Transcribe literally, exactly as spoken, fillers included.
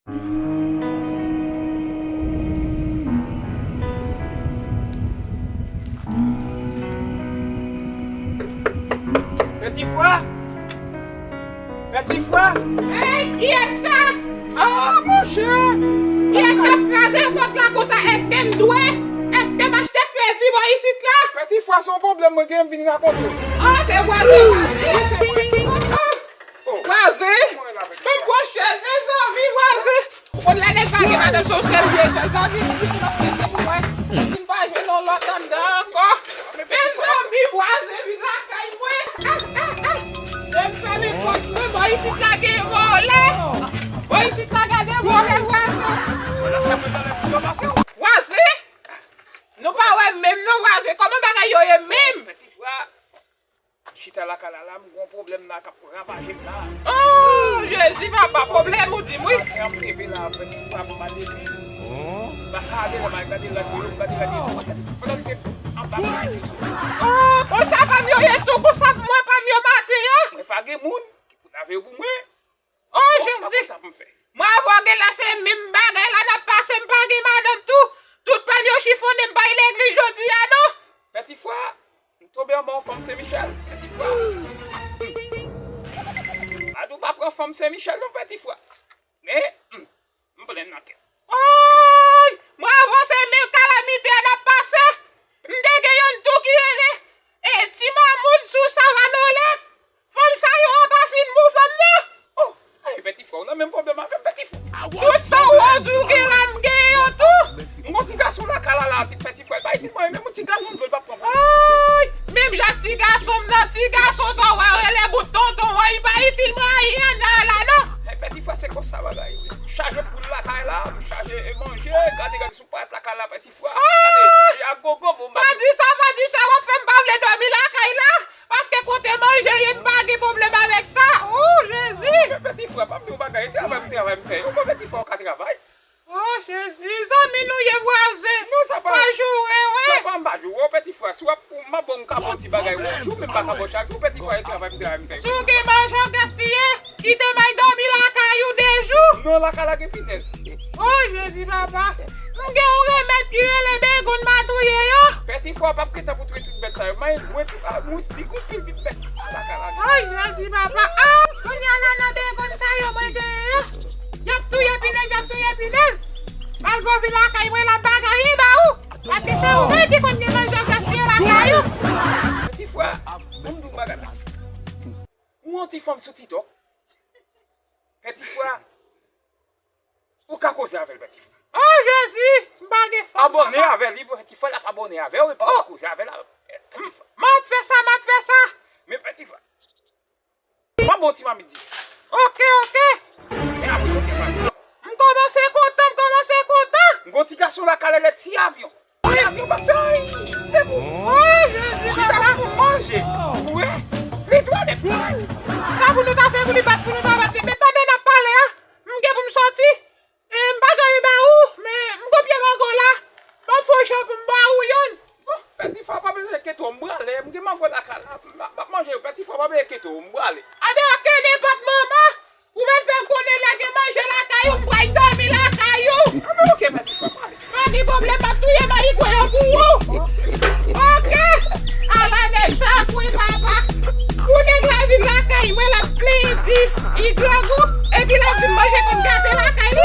Pètifwa! Pètifwa! Hey, kiyès sa? Oh, monchè! Kiyès k ap kraze pòt la konsa? Èske m dwe? Èske m achte kredi bò isit la? Pètifwa, se yon pwoblèm mwen gen, m vin rakonte w. Oh, se vwazen! Wi, se mwen. Oh, oh. Vwazen! Ban m pran chèz, mezanmi, vwazen! Ou konn lè nèg pa gen madanm, se yon sèl vye chèz la, vin, vin, vin, vin, vin, vin, pa jwenn yon lòt anndan ankò. Mezanmi, vwazen vin lakay mwen. Ah, ah, ah. Lè m fèmen pòt mwen, bò isit la gen vòlè. Bò isit la gen vòlè, vwazen. Vwazen, nou pa wè menm non, vwazen. Kòman bagay yo ye menm? Pètifwa. Chita lakay la, la, m gon pwoblèm la k ap ravaje m la. Oh, Jezi, papa, pwoblèm ou di m, wi. Maten an, m leve la, pètifwa, m al legliz. M pa ka ale la, m al gade rad yo, m gade rad yo. Fò di se anba kay. Oh, konsa pa m yo ye tou, konsa mwen pa m yo maten an. Mwen pa gen moun ki pou lave yo pou mwen. Oh, Jezi! Mwen avè w gen la se menm bagay la n ap pase, m pa gen madanm tou. Tout pa m yo chifonnen, m pa al legliz jodi a non. Pètifwa, m tonbe anba yon fanm Sen Michèl, Pètifwa. Madanm pa pran fanm Sen Michèl non, Pètifwa. Men, hmm, m plenn nan kè. Oy! Mwen avè w se menm kalamite a n ap pase. M te gen yonn tou ki rele, e, Ti Mamoun sou Savanolèt. Fanm sa yo an pa fin bon fanm non. Oh, ay, Pètifwa, ou nan menm pwoblèm avè m, Pètifwa. Tout sa ou di w gen la, m gen yo tou. M gon ti gason lakay la, la, ti Pètifwa, li pa itil mwen, menm yon ti gason m jwenn pa pran pou. Ay, menm jan ti gason m nan, ti gason sa w wè rele bout tonton an, li pa itil mwen anyen anndan la non. Ay, Pètifwa, se konsa bagay yo. Chaje poul lakay la, chaje manje, gade, gade sou payèt lakay la, Pètifwa. Gade, chaje agogo, bon, pa di sa, pa di sa, w ap fè m pa vle dòmi lakay la. Paske kote manje ye, m pa gen pwoblèm avèk sa. Oh, Jezi! Men Pètifwa, pa m di w bagay, e travay m travay m fè yo. Bon, Pètifwa, ou ka travay. Oh, Jezi, zanmi nou ye vwazen. Non, sa pa. Pa joure, wi. Sa pa, m pa joure w, Pètifwa. Si w ap, m ap ba w, m ka ba w ti bagay, w ap joure, men m pa ka ba w chak jou, Pètifwa, e travay m travay m fè yo. Si w gen manje w gaspiye, kite m al dòmi lakay ou de jou. Non, lakay la gen pinèz. Oh, Jezi, papa. M gen yon remèd ki rele begonn matouye yo. Pètifwa, w p ap gen tan pou touye tout bèt sa yo. Mangwen, moustik, yon pil vit bèt. Ay, Jezi, papa. Ah, kounye a la nan begonn sa yo mwen genyen yo. Y ap touye pinèz, y ap touye pinèz. Malgre w vin lakay mwen la, m pa gen anyen ba ou. Paske se ou menm ki konn gen manje w gaspiye lakay ou. Pètifwa, ban m di w bagay, Pètifwa. Ou yon ti fanm sou TikTok. Pètifwa. Ou ka koze avè l, Pètifwa. Oh, Jezi, m pa gen fanm. Abòne avè l, Pètifwa, l ap abòne avè w, epi w ka koze avè l, Pètifwa. M ap fè sa, m ap fè sa. Men Pètifwa. M ap ba w ti mamit di. Oke, oke. Men apre, oke, pa. M kòmanse kontan, m kòmanse kontan. M gon ti gason lakay la, lè ti avyon. Ti avyon pa fè anyen. Se pou. Oh, Jezi, papa. Chita pou manje. Bwè. Li twò nèt. Sa pou nou ta fè pou li bat, pou nou ta bat li. Men pandan n ap pale a, m gen pou m sòti. E, m pa gen anyen ba ou, men m gon pye mango la. Ban m fè yon jan pou m ba ou youn. Bon, Pètifwa, pa bezwen enkyete w, m prale. M gen mango lakay la. M ap, m ap manje yo. Pètifwa, pa bezwen enkyete w, m prale. Anben, oke, nenpòt moman. Ou mèt fè m konnen lè gen manje lakay ou, m pral dòmi lakay ou. Anben, oke, Pètifwa, prale. Pa gen pwoblèm, m ap touye mayigwe yo pou ou. Oke. Ala nèg sa kwè papa. Pou nèg la vin lakay mwen, l ap plenyen di li dwòg ou, epi l ap di m manje konn gate lakay li.